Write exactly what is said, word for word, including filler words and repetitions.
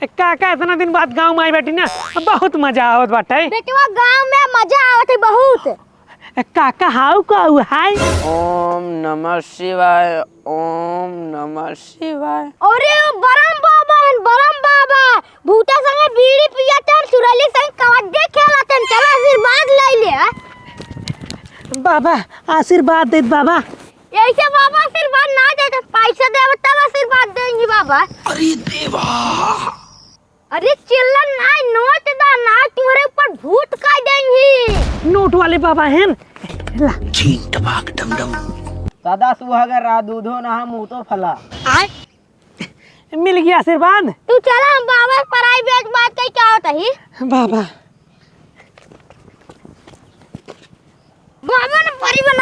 ए, काका, इतना दिन बाद गाँव में आई बाटी ना, बहुत मजा आवत बाटे। बेटवा, गाँव में मजा आवत है बहुत। ए, काका, हाउ कहू हाय? ओम नमः शिवाय, ओम नमः शिवाय। अरे, ओ बरम बाबा हन, बरम बाबा। भूता संगे बीड़ी पियत हन, सुरली संगे कबड्डी खेलत हन। चला आशीर्वाद ले ले। बाबा, आशीर्वाद देत बाबा। ऐसे बाबा आशीर्वाद ना देते, पैसा देवे तब आशीर्वाद देंगी बाबा। अरे देवा। अरे चिल्ला ना, नोट दा ना, तुम्हारे ऊपर भूत का देंगी। नोट वाले बाबा हैं। ला। छीन टपाक डम डम। सदा सुहागन रहा, दूधो नहा, मुँह तो फला। मिल गया आशीर्वाद। तू चला, हम बाबा से प्राइवेट बात कही, क्या होता ही? बाबा। बाबा ने परी बन